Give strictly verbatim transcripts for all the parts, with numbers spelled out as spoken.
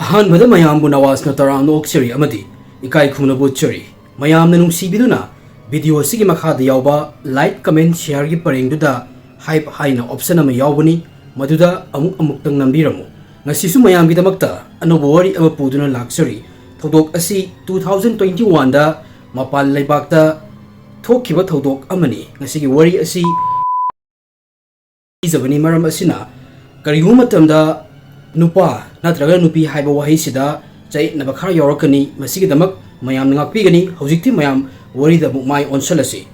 ꯑꯍꯥꯟꯕꯗ ꯃꯌꯥꯝꯕꯨ ꯅꯋꯥꯖꯅ ꯇꯔꯥꯝꯅ ꯑꯣꯛꯆꯔꯤ ꯑꯃꯗꯤ ꯏꯀꯥꯏ ꯈꯨꯝꯅꯕ ꯎꯠꯆꯔꯤ꯫ ꯃꯌꯥꯝꯅ ꯅꯨꯡꯁꯤꯕꯤꯗꯨꯅ video ꯑꯁꯤꯒꯤ ꯃꯈꯥꯗ ꯌꯥꯎꯕ like, comment, shareꯒꯤ ꯄꯔꯦꯡꯗꯨꯗ hype ꯍꯥꯏꯅ option ꯑꯃ ꯌꯥꯎꯕꯅꯤ, ꯃꯗꯨꯗ ꯑꯃꯨꯛ ꯑꯃꯨꯛꯇꯪ ꯅꯝꯕꯤꯔꯝꯃꯨ꯫ ꯉꯁꯤꯁꯨ ꯃꯌꯥꯝꯒꯤꯗꯃꯛꯇ ꯑꯅꯧꯕ ꯋꯥꯔꯤ ꯑꯃ ꯄꯨꯗꯨꯅ ꯂꯥꯛꯆꯔꯤ꯫ ꯊꯧꯗꯣꯛ ꯑꯁꯤ two thousand twenty-oneꯗ ꯃꯄꯥꯟ ꯂꯩꯕꯥꯛꯇ ꯊꯣꯛꯈꯤꯕ ꯊꯧꯗꯣꯛ ꯑꯃꯅꯤ꯫ ꯉꯁꯤꯒꯤ ꯋꯥꯔꯤ ꯑꯁꯤ ꯄꯤꯖꯕꯅꯤ꯫ ꯃꯔꯝ ꯑꯁꯤꯅ, ꯀꯔꯤꯒꯨꯝꯕ ꯃꯇꯝꯗ ꯅꯨꯄꯥ ꯅꯠꯇ꯭ꯔꯒ ꯅꯨꯄꯤ ꯍꯥꯏꯕ ꯋꯥꯍꯩꯁꯤꯗ ꯆꯌꯦꯠꯅꯕ ꯈꯔ ꯌꯥꯎꯔꯛꯀꯅꯤ꯫ ꯃꯁꯤꯒꯤꯗꯃꯛ ꯃꯌꯥꯝꯅ ꯉꯥꯛꯄꯤꯒꯅꯤ꯫ ꯍꯧꯖꯤꯛꯇꯤ ꯃꯌꯥꯝ ꯋꯥꯔꯤꯗ ꯑꯃꯨꯛ ꯃꯥꯏ ꯑꯣꯟꯁꯤꯜꯂꯁꯤ꯫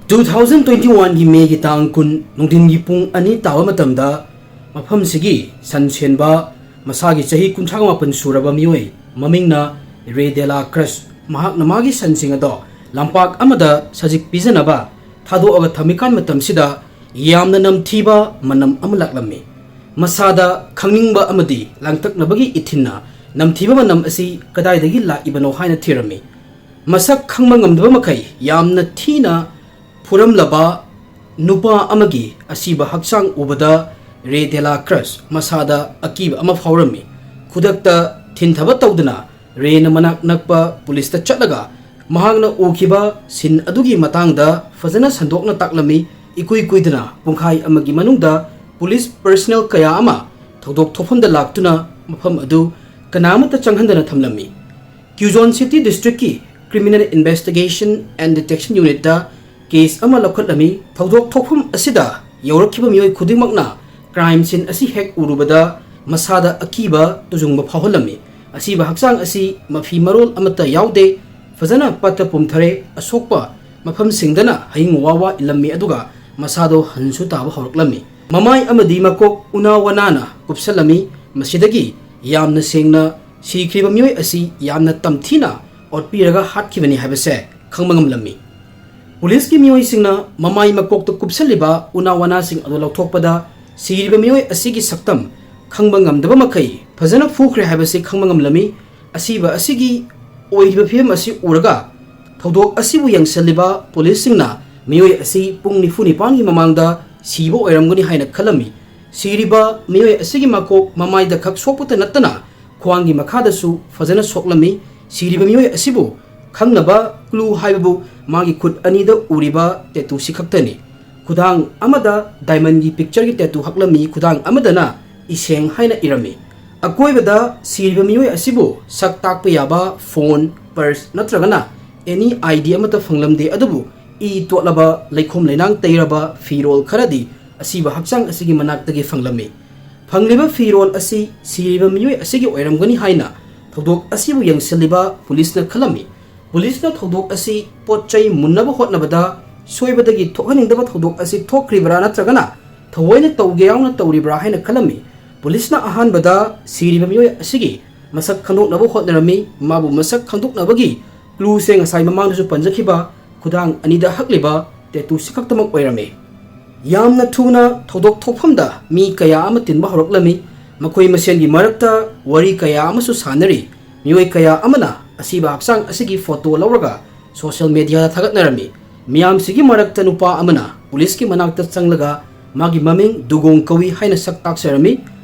Two thousand twenty-oneꯒꯤ Mayꯒꯤ ꯇꯥꯡ ꯀꯨꯟ ꯅꯨꯡꯊꯤꯟꯒꯤ ꯄꯨꯡ ꯑꯅꯤ ꯇꯥꯕ ꯃꯇꯝꯗ ꯃꯐꯝꯁꯤꯒꯤ ꯁꯟ ꯁꯦꯟꯕ, ꯃꯁꯥꯒꯤ ꯆꯍꯤ ꯀꯨꯟꯊ꯭ꯔꯥ ꯃꯥꯄꯟ ꯁꯨꯔꯕ ꯃꯤꯑꯣꯏ, ꯃꯃꯤꯡꯅ ꯔꯦ ꯗꯦ ꯂꯥ ꯀ꯭ꯔꯁ, ꯃꯍꯥꯛꯅ ꯃꯥꯒꯤ ꯁꯟꯁꯤꯡ ꯑꯗꯣ ꯂꯝꯄꯥꯛ ꯑꯃꯗ ꯁꯖꯤꯛ ꯄꯤꯖꯅꯕ ꯊꯥꯗꯣꯛꯑꯒ ꯊꯝꯃꯤꯀꯥꯟ ꯃꯇꯝꯁꯤꯗ ꯌꯥꯝꯅ ꯅꯝꯊꯤꯕ ꯃꯅꯝ ꯑꯃ ꯂꯥꯛꯂꯝꯃꯤ꯫ ꯃꯁꯥꯗ ꯈꯪꯅꯤꯡꯕ ꯑꯃꯗꯤ ꯂꯥꯡꯇꯛꯅꯕꯒꯤ ꯏꯊꯤꯟꯅ ꯅꯝꯊꯤꯕ ꯃꯅꯝ ꯑꯁꯤ ꯀꯗꯥꯏꯗꯒꯤ ꯂꯥꯛꯏꯕꯅꯣ ꯍꯥꯏꯅ ꯊꯤꯔꯝꯃꯤ꯫ ꯃꯁꯛ ꯈꯪꯕ ꯉꯝꯗꯕ ꯃꯈꯩ ꯌꯥꯝꯅ ꯊꯤꯅ ꯐꯨꯔꯝꯂꯕ ꯅꯨꯄꯥ ꯑꯃꯒꯤ ꯑꯁꯤꯕ ꯍꯛꯆꯥꯡ ꯎꯕꯗ ꯔꯦ ꯗꯦ ꯂꯥ ꯀ꯭ꯔꯁ ꯃꯁꯥꯗ ꯑꯀꯤꯕ ꯑꯃ ꯐꯥꯎꯔꯝꯃꯤ꯫ ꯈꯨꯗꯛꯇ ꯊꯤꯟꯊꯕ ꯇꯧꯗꯅ ꯔꯦꯅ ꯃꯅꯥꯛ ꯅꯛꯄ ꯄꯨꯂꯤꯁꯇ ꯆꯠꯂꯒ ꯃꯍꯥꯛꯅ ꯎꯈꯤꯕ scene ꯑꯗꯨꯒꯤ ꯃꯇꯥꯡꯗ ꯐꯖꯅ ꯁꯟꯗꯣꯛꯅ ꯇꯥꯛꯂꯝꯃꯤ꯫ ꯏꯀꯨꯏ ꯀꯨꯏꯗꯅ ꯄꯨꯡꯈꯥꯏ ꯑꯃꯒꯤ ꯃꯅꯨꯡꯗ ꯄꯨꯂꯤꯁ personnel ꯀꯌꯥ ꯑꯃ ꯊꯧꯗꯣꯛ ꯊꯣꯛꯐꯝꯗ ꯂꯥꯛꯇꯨꯅ ꯃꯐꯝ ꯑꯗꯨ ꯀꯅꯥꯃꯠꯇ ꯆꯪꯍꯟꯗꯅ ꯊꯝꯂꯝꯃꯤ꯫ Quezon City Districtꯀꯤ Criminal Investigation and Detection Unitꯇ case ꯑꯃ ꯂꯧꯈꯠꯂꯝꯃꯤ꯫ ꯊꯧꯗꯣꯛ ꯊꯣꯛꯐꯝ ꯑꯁꯤꯗ ꯌꯧꯔꯛꯈꯤꯕ ꯃꯤꯑꯣꯏ ꯈꯨꯗꯤꯡꯃꯛꯅ crime scene ꯑꯁꯤ ꯍꯦꯛ ꯎꯔꯨꯕꯗ ꯃꯁꯥꯗ ꯑꯀꯤꯕ ꯇꯨꯖꯨꯡꯕ ꯐꯥꯎꯍꯜꯂꯝꯃꯤ꯫ ꯑꯁꯤꯕ ꯍꯛꯆꯥꯡ ꯑꯁꯤ ꯃꯐꯤ ꯃꯔꯣꯜ ꯑꯃꯠꯇ ꯌꯥꯎꯗꯦ, ꯐꯖꯅ ꯄꯠꯇ ꯄꯨꯝꯊꯔꯦ꯫ ꯑꯁꯣꯛꯄ ꯃꯐꯝꯁꯤꯡꯗꯅ ꯍꯌꯤꯡ ꯋꯥ ꯋꯥ ꯏꯜꯂꯝꯃꯤ, ꯑꯗꯨꯒ ꯃꯁꯥꯗꯣ ꯍꯟꯁꯨ ꯇꯥꯕ ꯍꯧꯔꯛꯂꯝꯃꯤ꯫ ꯃꯃꯥꯏ ꯑꯃꯗꯤ ꯃꯀꯣꯛ ꯎꯅꯥ ꯋꯥꯅꯥꯅ ꯀꯨꯞꯁꯜꯂꯝꯃꯤ꯫ ꯃꯁꯤꯗꯒꯤ ꯌꯥꯝꯅ ꯁꯦꯡꯅ ꯁꯤꯈ꯭ꯔꯤꯕ ꯃꯤꯑꯣꯏ ꯑꯁꯤ ꯌꯥꯝꯅ ꯇꯝꯊꯤꯅ ꯑꯣꯠꯄꯤꯔꯒ ꯍꯥꯠꯈꯤꯕꯅꯤ ꯍꯥꯏꯕꯁꯦ ꯈꯪꯕ ꯉꯝꯂꯝꯃꯤ꯫ ꯄꯨꯂꯤꯁꯀꯤ ꯃꯤꯑꯣꯏꯁꯤꯡꯅ ꯃꯃꯥꯏ ꯃꯀꯣꯛꯇ ꯀꯨꯞꯁꯜꯂꯤꯕ ꯎꯅꯥ ꯋꯥꯅꯥꯁꯤꯡ ꯑꯗꯨ ꯂꯧꯊꯣꯛꯄꯗ ꯁꯤꯔꯤꯕ ꯃꯤꯑꯣꯏ ꯑꯁꯤꯒꯤ ꯁꯛꯇꯝ ꯈꯪꯕ ꯉꯝꯗꯕ ꯃꯈꯩ ꯐꯖꯅ ꯐꯨꯈ꯭ꯔꯦ ꯍꯥꯏꯕꯁꯤ ꯈꯪꯕ ꯉꯝꯂꯝꯃꯤ꯫ ꯑꯁꯤꯕ ꯑꯁꯤꯒꯤ ꯑꯣꯏꯔꯤꯕ ꯐꯤꯕꯝ ꯑꯁꯤ ꯎꯔꯒ ꯊꯧꯗꯣꯛ ꯑꯁꯤꯕꯨ ꯌꯦꯡꯁꯤꯜꯂꯤꯕ ꯄꯨꯂꯤꯁꯁꯤꯡꯅ ꯃꯤꯑꯣꯏ ꯑꯁꯤ ꯄꯨꯡ ꯅꯤꯐꯨ ꯅꯤꯄꯥꯟꯒꯤ ꯃꯃꯥꯡꯗ ꯁꯤꯕ ꯑꯣꯏꯔꯝꯒꯅꯤ ꯍꯥꯏꯅ ꯈꯜꯂꯝꯃꯤ꯫ ꯁꯤꯔꯤꯕ ꯃꯤꯑꯣꯏ ꯑꯁꯤꯒꯤ ꯃꯀꯣꯛ ꯃꯃꯥꯏꯗ ꯈꯛ ꯁꯣꯛꯄꯇ ꯅꯠꯇꯅ ꯈ꯭ꯋꯥꯡꯒꯤ ꯃꯈꯥꯗꯁꯨ ꯐꯖꯅ ꯁꯣꯛꯂꯝꯃꯤ꯫ ꯁꯤꯔꯤꯕ ꯃꯤꯑꯣꯏ ꯑꯁꯤꯕꯨ ꯈꯪꯅꯕ clue ꯍꯥꯏꯕꯕꯨ ꯃꯥꯒꯤ ꯈꯨꯠ ꯑꯅꯤꯗ ꯎꯔꯤꯕ tattooꯁꯤ ꯈꯛꯇꯅꯤ꯫ ꯈꯨꯗꯥꯡ ꯑꯃꯗ diamondꯒꯤ pictureꯒꯤ tattoo ꯍꯛꯂꯝꯃꯤ, ꯈꯨꯗꯥꯡ ꯑꯃꯗꯅ ꯏꯁꯦꯡ ꯍꯥꯏꯅ ꯏꯔꯝꯃꯤ꯫ ꯑꯀꯣꯏꯕꯗ ꯁꯤꯔꯤꯕ ꯃꯤꯑꯣꯏ ꯑꯁꯤꯕꯨ ꯁꯛ ꯇꯥꯛꯄ ꯌꯥꯕ phone, purse ꯅꯠꯇ꯭ꯔꯒꯅ any ID ꯑꯃꯠꯇ ꯐꯪꯂꯝꯗꯦ, ꯑꯗꯨꯕꯨ ꯏ ꯇꯣꯠꯂꯕ, ꯂꯩꯈꯣꯝ ꯂꯩꯅꯥꯡ ꯇꯩꯔꯕ ꯐꯤꯔꯣꯜ ꯈꯔꯗꯤ ꯑꯁꯤꯕ ꯍꯛꯆꯥꯡ ꯑꯁꯤꯒꯤ ꯃꯅꯥꯛꯇꯒꯤ ꯐꯪꯂꯝꯃꯤ꯫ ꯐꯪꯂꯤꯕ ꯐꯤꯔꯣꯜ ꯑꯁꯤ ꯁꯤꯔꯤꯕ ꯃꯤꯑꯣꯏ ꯑꯁꯤꯒꯤ ꯑꯣꯏꯔꯝꯒꯅꯤ ꯍꯥꯏꯅ ꯊꯧꯗꯣꯛ ꯑꯁꯤꯕꯨ ꯌꯦꯡꯁꯤꯜꯂꯤꯕ ꯄꯨꯂꯤꯁꯅ ꯈꯜꯂꯝꯃꯤ꯫ ꯄꯨꯂꯤꯁꯅ ꯊꯧꯗꯣꯛ ꯑꯁꯤ ꯄꯣꯠ ꯆꯩ ꯃꯨꯟꯅꯕ ꯍꯣꯠꯅꯕꯗ ꯁꯣꯏꯕꯗꯒꯤ ꯊꯣꯛꯍꯟꯅꯤꯡꯗꯕ ꯊꯧꯗꯣꯛ ꯑꯁꯤ ꯊꯣꯛꯈ꯭ꯔꯤꯕ꯭ꯔꯥ ꯅꯠꯇ꯭ꯔꯒꯅ ꯊꯑꯣꯏꯅ ꯇꯧꯒꯦ ꯌꯥꯎꯅ ꯇꯧꯔꯤꯕ꯭ꯔꯥ ꯍꯥꯏꯅ ꯈꯜꯂꯝꯃꯤ꯫ ꯄꯨꯂꯤꯁꯅ ꯑꯍꯥꯟꯕꯗ ꯁꯤꯔꯤꯕ ꯃꯤꯑꯣꯏ ꯑꯁꯤꯒꯤ ꯃꯁꯛ ꯈꯪꯗꯣꯛꯅꯕ ꯍꯣꯠꯅꯔꯝꯃꯤ꯫ ꯃꯥꯕꯨ ꯃꯁꯛ ꯈꯪꯗꯣꯛꯅꯕꯒꯤ clueꯁꯦ ꯉꯁꯥꯏ ꯃꯃꯥꯡꯗꯁꯨ ꯄꯟꯖꯈꯤꯕ ꯈꯨꯗꯥꯡ ꯑꯅꯤꯗ ꯍꯛꯂꯤꯕ tattooꯁꯤ ꯈꯛꯇꯃꯛ ꯑꯣꯏꯔꯝꯃꯤ꯫ ꯌꯥꯝꯅ ꯊꯨꯅ ꯊꯧꯗꯣꯛ ꯊꯣꯛꯐꯝꯗ ꯃꯤ ꯀꯌꯥ ꯑꯃ ꯇꯤꯟꯕ ꯍꯧꯔꯛꯂꯝꯃꯤ꯫ ꯃꯈꯣꯏ ꯃꯁꯦꯟꯒꯤ ꯃꯔꯛꯇ ꯋꯥꯔꯤ ꯀꯌꯥ ꯑꯃꯁꯨ ꯁꯥꯟꯅꯔꯤ꯫ ꯃꯤꯑꯣꯏ ꯀꯌꯥ ꯑꯃꯅ ꯑꯁꯤꯕ ꯍꯛꯆꯥꯡ ꯑꯁꯤꯒꯤ photo ꯂꯧꯔꯒ social mediaꯗ ꯊꯥꯒꯠꯅꯔꯝꯃꯤ꯫ ꯃꯤꯌꯥꯝꯁꯤꯒꯤ ꯃꯔꯛꯇ ꯅꯨꯄꯥ ꯑꯃꯅ ꯄꯨꯂꯤꯁꯀꯤ ꯃꯅꯥꯛꯇ ꯆꯪꯂꯒ ꯃꯥꯒꯤ ꯃꯃꯤꯡ ꯗꯨꯒꯣꯡ ꯀꯧꯏ ꯍꯥꯏꯅ ꯁꯛ ꯇꯥꯛꯆꯔꯝꯃꯤ꯫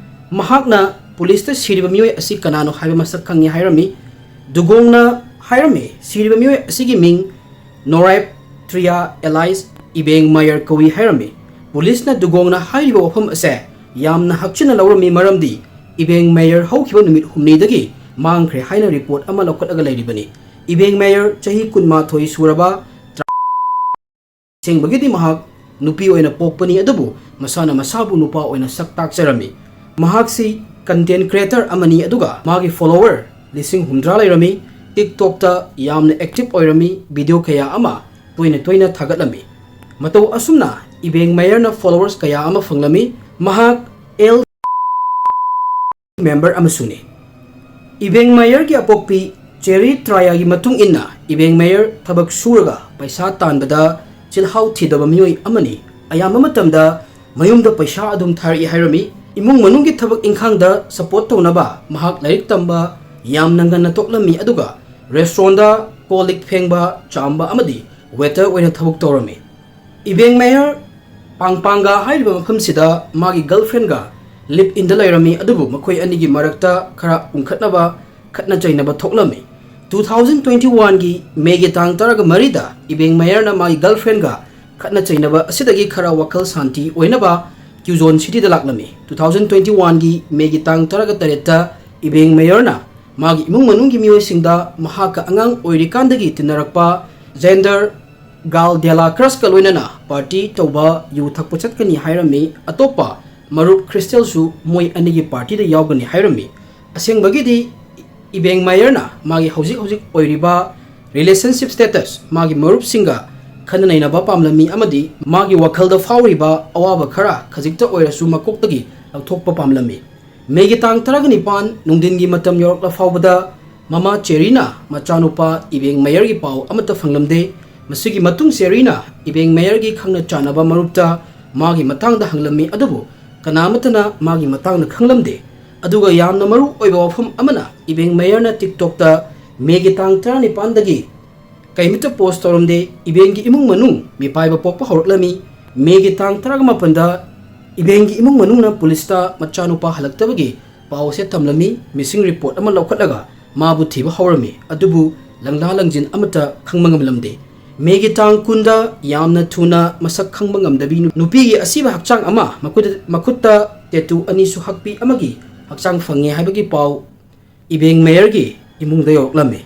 ꯃꯍꯥꯛꯅ ꯄꯨꯂꯤꯁꯇ ꯁꯤꯔꯤꯕ ꯃꯤꯑꯣꯏ ꯑꯁꯤ ꯀꯅꯥꯅꯣ ꯍꯥꯏꯕ ꯃꯁꯛ ꯈꯪꯉꯤ ꯍꯥꯏꯔꯝꯃꯤ꯫ ꯗꯨꯒꯣꯡꯅ ꯍꯥꯏꯔꯝꯃꯤ, ꯁꯤꯔꯤꯕ ꯃꯤꯑꯣꯏ ꯑꯁꯤꯒꯤ ꯃꯤꯡ ꯅꯣꯔꯥꯏꯞ ꯇ꯭ꯔꯤꯌꯥ alias ꯏꯕꯦꯡ ꯃꯌꯔ ꯀꯧꯏ ꯍꯥꯏꯔꯝꯃꯤ꯫ ꯄꯨꯂꯤꯁꯅ ꯗꯨꯒꯣꯡꯅ ꯍꯥꯏꯔꯤꯕ ꯋꯥꯐꯝ ꯑꯁꯦ ꯌꯥꯝꯅ ꯍꯛꯆꯤꯟꯅ ꯂꯧꯔꯝꯃꯤ, ꯃꯔꯝꯗꯤ ꯏꯕꯦꯡ ꯃꯌꯔ ꯍꯧꯈꯤꯕ ꯅꯨꯃꯤꯠ ꯍꯨꯝꯅꯤꯗꯒꯤ ꯃꯥꯡꯈ꯭ꯔꯦ ꯍꯥꯏꯅ report ꯑꯃ ꯂꯧꯈꯠꯂꯒ ꯂꯩꯔꯤꯕꯅꯤ꯫ ꯏꯕꯦꯡ ꯃꯌꯔ ꯆꯍꯤ ꯀꯨꯟꯃꯥꯊꯣꯏ ꯁꯨꯔꯕ, ꯑꯁꯦꯡꯕꯒꯤꯗꯤ ꯃꯍꯥꯛ ꯅꯨꯄꯤ ꯑꯣꯏꯅ ꯄꯣꯛꯄꯅꯤ, ꯑꯗꯨꯕꯨ ꯃꯁꯥꯅ ꯃꯁꯥꯕꯨ ꯅꯨꯄꯥ ꯑꯣꯏꯅ ꯁꯛ ꯇꯥꯛꯆꯔꯝꯃꯤ꯫ ꯃꯍꯥꯛꯁꯤ content creator ꯑꯃꯅꯤ, ꯑꯗꯨꯒ ꯃꯥꯒꯤ follower ꯂꯤꯁꯤꯡ ꯍꯨꯝꯗ꯭ꯔꯥ ꯂꯩꯔꯝꯃꯤ꯫ TikTokꯇ ꯌꯥꯝꯅ active ꯑꯣꯏꯔꯝꯃꯤ, video ꯀꯌꯥ ꯑꯃ ꯇꯣꯏꯅ ꯇꯣꯏꯅ ꯊꯥꯒꯠꯂꯝꯃꯤ꯫ ꯃꯇꯧ ꯑꯁꯨꯝꯅ ꯏꯕꯦꯡ ꯃꯌꯔꯅ followers ꯀꯌꯥ ꯑꯃ ꯐꯪꯂꯝꯃꯤ꯫ ꯃꯍꯥꯛ ꯑꯦꯜ member ꯑꯃꯁꯨꯅꯤ꯫ ꯏꯕꯦꯡ ꯃꯌꯔꯒꯤ ꯑꯄꯣꯛꯄꯤ ꯆꯦꯔꯤ ꯇ꯭ꯔꯥꯌꯥꯒꯤ ꯃꯇꯨꯡ ꯏꯟꯅ, ꯏꯕꯦꯡ ꯃꯌꯔ ꯊꯕꯛ ꯁꯨꯔꯒ ꯄꯩꯁꯥ ꯇꯥꯟꯕꯗ ꯆꯤꯜꯍꯥꯎ ꯊꯤꯗꯕ ꯃꯤꯑꯣꯏ ꯑꯃꯅꯤ꯫ ꯑꯌꯥꯝꯕ ꯃꯇꯝꯗ ꯃꯌꯨꯝꯗ ꯄꯩꯁꯥ ꯑꯗꯨꯝ ꯊꯥꯔꯛꯏ ꯍꯥꯏꯔꯝꯃꯤ꯫ ꯏꯃꯨꯡ ꯃꯅꯨꯡꯒꯤ ꯊꯕꯛ ꯏꯪꯈꯥꯡꯗ support ꯇꯧꯅꯕ ꯃꯍꯥꯛ ꯂꯥꯏꯔꯤꯛ ꯇꯝꯕ ꯌꯥꯝꯅ ꯉꯟꯅ ꯇꯣꯛꯂꯝꯃꯤ, ꯑꯗꯨꯒ restaurantꯗ ꯀꯣꯜ ꯂꯤꯛ ꯐꯦꯡꯕ, ꯆꯥꯝꯕ ꯑꯃꯗꯤ waiter ꯑꯣꯏꯅ ꯊꯕꯛ ꯇꯧꯔꯝꯃꯤ꯫ ꯏꯕꯦꯡ ꯃꯌꯔ ꯄꯥꯡꯄꯥꯡꯒꯥ ꯍꯥꯏꯔꯤꯕ ꯃꯐꯝꯁꯤꯗ ꯃꯥꯒꯤ girlfriendꯒ ꯂꯤꯞ ꯏꯟꯗ ꯂꯩꯔꯝꯃꯤ꯫ ꯑꯗꯨꯕꯨ ꯃꯈꯣꯏ ꯑꯅꯤꯒꯤ ꯃꯔꯛꯇ ꯈꯔ ꯎꯪꯈꯠꯅꯕ, ꯈꯠꯅ ꯆꯩꯅꯕ ꯊꯣꯛꯂꯝꯃꯤ꯫ Two thousand twenty one ꯒꯤ May ꯒꯤ ꯇꯥꯡ ꯇꯔꯥꯒ ꯃꯔꯤꯗ ꯏꯕꯦꯡ ꯃꯌꯔꯅ ꯃꯥꯒꯤ girlfriend ꯒ ꯈꯠꯅ ꯆꯩꯅꯕ ꯑꯁꯤꯗꯒꯤ ꯈꯔ ꯋꯥꯈꯜ ꯁꯥꯟꯇꯤ ꯑꯣꯏꯅꯕ Quezon City ꯗ ꯂꯥꯛꯂꯝꯃꯤ꯫ Two thousand twenty one ꯒꯤ May ꯒꯤ ꯇꯥꯡ ꯇꯔꯥꯒ ꯇꯔꯦꯠꯇ ꯏꯕꯦꯡ ꯃꯌꯔꯅ ꯃꯥꯒꯤ ꯏꯃꯨꯡ ꯃꯅꯨꯡꯒꯤ ꯃꯤꯑꯣꯏꯁꯤꯡꯗ ꯃꯍꯥꯛꯀ ꯑꯉꯥꯡ ꯑꯣꯏꯔꯤꯀꯥꯟꯗꯒꯤ ꯇꯤꯟꯅꯔꯛꯄ Xander Gal de la Cruz ꯀ ꯂꯣꯏꯅꯅ party ꯇꯧꯕ, ꯌꯨ ꯊꯛꯄ ꯆꯠꯀꯅꯤ ꯍꯥꯏꯔꯝꯃꯤ꯫ ꯑꯇꯣꯞꯄ ꯃꯔꯨꯞ Crystal ꯁꯨ ꯃꯣꯏ ꯑꯅꯤꯒꯤ party ꯗ ꯌꯥꯎꯒꯅꯤ ꯍꯥꯏꯔꯝꯃꯤ꯫ ꯑꯁꯦꯡꯕꯒꯤꯗꯤ ꯏꯕꯦꯡ ꯃꯌꯔꯅ ꯃꯥꯒꯤ ꯍꯧꯖꯤꯛ ꯍꯧꯖꯤꯛ ꯑꯣꯏꯔꯤꯕ relationship status, ꯃꯥꯒꯤ ꯃꯔꯨꯞꯁꯤꯡꯒ ꯈꯟꯅ ꯅꯩꯅꯕ ꯄꯥꯝꯂꯝꯃꯤ ꯑꯃꯗꯤ ꯃꯥꯒꯤ ꯋꯥꯈꯜꯗ ꯐꯥꯎꯔꯤꯕ ꯑꯋꯥꯕ ꯈꯔ ꯈꯖꯤꯛꯇ ꯑꯣꯏꯔꯁꯨ ꯃꯀꯣꯛꯇꯒꯤ ꯂꯧꯊꯣꯛꯄ ꯄꯥꯝꯂꯝꯃꯤ꯫ May ꯒꯤ ꯇꯥꯡ ꯇꯔꯥꯒ ꯅꯤꯄꯥꯟ ꯅꯨꯡꯊꯤꯟꯒꯤ ꯃꯇꯝ ꯌꯧꯔꯛꯂ ꯐꯥꯎꯕꯗ ꯃꯃꯥ ꯆꯦꯔꯤꯅ ꯃꯆꯥꯅꯨꯄꯥ ꯏꯕꯦꯡ ꯃꯌꯔꯒꯤ ꯄꯥꯎ ꯑꯃꯠꯇ ꯐꯪꯂꯝꯗꯦ꯫ ꯃꯁꯤꯒꯤ ꯃꯇꯨꯡ ꯆꯦꯔꯤꯅ ꯏꯕꯦꯡ ꯃꯌꯔꯒꯤ ꯈꯪꯅ ꯆꯥꯟꯅꯕ ꯃꯔꯨꯞꯇ ꯃꯥꯒꯤ ꯃꯇꯥꯡꯗ ꯍꯪꯂꯝꯃꯤ, ꯑꯗꯨꯕꯨ ꯀꯅꯥꯃꯠꯇꯅ ꯃꯥꯒꯤ ꯃꯇꯥꯡꯗ ꯈꯪꯂꯝꯗꯦ꯫ ꯑꯗꯨꯒ ꯌꯥꯝꯅ ꯃꯔꯨ ꯑꯣꯏꯕ ꯋꯥꯐꯝ ꯑꯃꯅ, ꯏꯕꯦꯡ ꯃꯌꯔꯅ TikTok ꯇ May ꯒꯤ ꯇꯥꯡ ꯇꯔꯥꯅꯤꯄꯥꯟꯗꯒꯤ ꯀꯩꯃꯠꯇ post ꯇꯧꯔꯝꯗꯦ꯫ ꯏꯕꯦꯡꯒꯤ ꯏꯃꯨꯡ ꯃꯅꯨꯡ ꯃꯤꯄꯥꯏꯕ ꯄꯣꯛꯄ ꯍꯧꯔꯛꯂꯝꯃꯤ꯫ May ꯒꯤ ꯇꯥꯡ ꯇꯔꯥꯃꯥꯄꯟꯗ ꯏꯕꯦꯡꯒꯤ ꯏꯃꯨꯡ ꯃꯅꯨꯡꯅ police ꯇ ꯃꯆꯥꯅꯨꯄꯥ ꯍꯜꯂꯛꯇꯕꯒꯤ ꯄꯥꯎ ꯑꯁꯦ ꯇꯝꯂꯝꯃꯤ꯫ Missing report ꯑꯃ ꯂꯧꯈꯠꯂꯒ ꯃꯥꯕꯨ ꯊꯤꯕ ꯍꯧꯔꯝꯃꯤ, ꯑꯗꯨꯕꯨ ꯂꯪꯂꯥ ꯂꯪꯖꯤꯟ ꯑꯃꯠꯇ ꯈꯪꯕ ꯉꯝꯂꯝꯗꯦ꯫ May ꯒꯤ ꯇꯥꯡ ꯀꯨꯟꯗ ꯌꯥꯝꯅ ꯊꯨꯅ ꯃꯁꯛ ꯈꯪꯕ ꯉꯝꯗꯕꯤ ꯅꯨ-, ꯅꯨꯄꯤꯒꯤ ꯑꯁꯤꯕ ꯍꯛꯆꯥꯡ ꯑꯃ ꯃꯈꯨꯠ-, ꯃꯈꯨꯠꯇ tattoo ꯑꯅꯤꯁꯨ ꯍꯛꯄꯤ ꯑꯃꯒꯤ ꯍꯛꯆꯥꯡ ꯐꯪꯉꯦ ꯍꯥꯏꯕꯒꯤ ꯄꯥꯎ ꯏꯕꯦꯡ ꯃꯌꯔꯒꯤ ꯏꯃꯨꯡꯗ ꯌꯧꯔꯛꯂꯝꯃꯤ꯫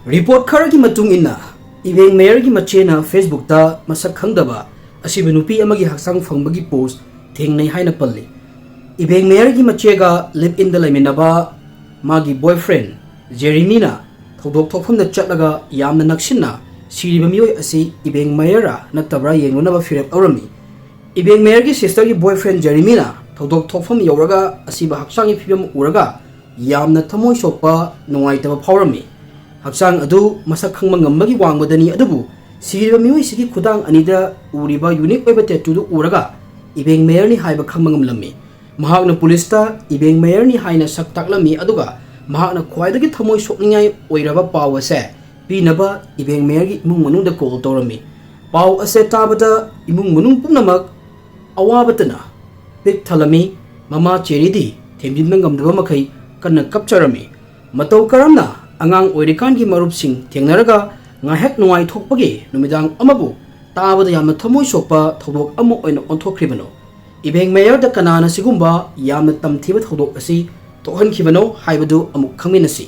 Report ꯈꯔꯒꯤ ꯃꯇꯨꯡ ꯏꯟꯅ, ꯏꯕꯦꯡ ꯃꯌꯔꯒꯤ ꯃꯆꯦꯅ Facebook ꯇ ꯃꯁꯛ ꯈꯪꯗꯕ ꯑꯁꯤꯕ ꯅꯨꯄꯤ ꯑꯃꯒꯤ ꯍꯛꯆꯥꯡ ꯐꯪꯕꯒꯤ post ꯊꯦꯡꯅꯩ ꯍꯥꯏꯅ ꯄꯜꯂꯤ꯫ ꯏꯕꯦꯡ ꯃꯌꯔꯒꯤ ꯃꯆꯦꯒ live in ꯗ ꯂꯩꯃꯤꯟꯅꯕ ꯃꯥꯒꯤ boyfriend ꯖꯦꯔꯤꯃꯤꯅ ꯊꯧꯗꯣꯛ ꯊꯣꯛꯐꯝꯗ ꯆꯠꯂꯒ ꯌꯥꯝꯅ ꯅꯛꯁꯤꯟꯅ ꯁꯤꯔꯤꯕ ꯃꯤꯑꯣꯏ ꯑꯁꯤ ꯏꯕꯦꯡ ꯃꯌꯔ ꯅꯠꯇꯕ꯭ꯔꯥ ꯌꯦꯡꯂꯨꯅꯕ ꯐꯤꯔꯦꯞ ꯂꯧꯔꯝꯃꯤ꯫ ꯏꯕꯦꯡ ꯃꯌꯔꯒꯤ sister ꯒꯤ boyfriend ꯖꯦꯔꯤꯃꯤꯅ ꯊꯧꯗꯣꯛ ꯊꯣꯛꯐꯝ ꯌꯧꯔꯒ ꯑꯁꯤꯕ ꯍꯛꯆꯥꯡꯒꯤ ꯐꯤꯕꯝ ꯎꯔꯒ ꯌꯥꯝꯅ ꯊꯃꯣꯏ ꯁꯣꯛꯄ, ꯅꯨꯡꯉꯥꯏꯇꯕ ꯐꯥꯎꯔꯝꯃꯤ꯫ ꯍꯛꯆꯥꯡ ꯑꯗꯨ ꯃꯁꯛ ꯈꯪꯕ ꯉꯝꯕꯒꯤ ꯋꯥꯡꯃꯗꯅꯤ, ꯑꯗꯨꯕꯨ ꯁꯤꯔꯤꯕ ꯃꯤꯑꯣꯏꯁꯤꯒꯤ ꯈꯨꯗꯥꯡ ꯑꯅꯤꯗ ꯎꯔꯤꯕ unique ꯑꯣꯏꯕ tattoo ꯗꯨ ꯎꯔꯒ ꯏꯕꯦꯡ ꯃꯌꯔꯅꯤ ꯍꯥꯏꯕ ꯈꯪꯕ ꯉꯝꯂꯝꯃꯤ꯫ ꯃꯍꯥꯛꯅ police ꯇ ꯏꯕꯦꯡ ꯃꯌꯔꯅꯤ ꯍꯥꯏꯅ ꯁꯛ ꯇꯥꯛꯂꯝꯃꯤ, ꯑꯗꯨꯒ ꯃꯍꯥꯛꯅ ꯈ꯭ꯋꯥꯏꯗꯒꯤ ꯊꯃꯣꯏ ꯁꯣꯛꯅꯤꯡꯉꯥꯏ ꯑꯣꯏꯔꯕ ꯄꯥꯎ ꯑꯁꯦ ꯄꯤꯅꯕ ꯏꯕꯦꯡ ꯃꯌꯔꯒꯤ ꯏꯃꯨꯡ ꯃꯅꯨꯡꯗ call ꯇꯧꯔꯝꯃꯤ꯫ ꯄꯥꯎ ꯑꯁꯦ ꯇꯥꯕꯗ ꯏꯃꯨꯡ ꯃꯅꯨꯡ ꯄꯨꯝꯅꯃꯛ ꯑꯋꯥꯕꯇꯅ ꯄꯤꯛ ꯊꯜꯂꯝꯃꯤ꯫ ꯃꯃꯥ ꯆꯦꯔꯤꯗꯤ ꯊꯦꯝꯖꯤꯟꯕ ꯉꯝꯗꯕ ꯃꯈꯩ ꯀꯟꯅ ꯀꯞꯆꯔꯝꯃꯤ꯫ ꯃꯇꯧ ꯀꯔꯝꯅ ꯑꯉꯥꯡ ꯑꯣꯏꯔꯤꯀꯥꯟꯒꯤ ꯃꯔꯨꯞꯁꯤꯡ ꯊꯦꯡꯅꯔꯒ ꯉꯥꯏꯍꯥꯛ ꯅꯨꯡꯉꯥꯏꯊꯣꯛꯄꯒꯤ ꯅꯨꯃꯤꯗꯥꯡ ꯑꯃꯕꯨ ꯇꯥꯕꯗ ꯌꯥꯝꯅ ꯊꯃꯣꯏ ꯁꯣꯛꯄ ꯊꯧꯗꯣꯛ ꯑꯃ ꯑꯣꯏꯅ ꯑꯣꯟꯊꯣꯛꯈ꯭ꯔꯤꯕꯅꯣ? ꯏꯕꯦꯡ ꯃꯦꯌꯔꯗ ꯀꯅꯥꯅ ꯁꯤꯒꯨꯝꯕ ꯌꯥꯝꯅ ꯇꯝꯊꯤꯕ ꯊꯧꯗꯣꯛ ꯑꯁꯤ ꯊꯣꯛꯍꯟꯈꯤꯕꯅꯣ ꯍꯥꯏꯕꯗꯨ ꯑꯃꯨꯛ ꯈꯪꯃꯤꯟꯅꯁꯤ꯫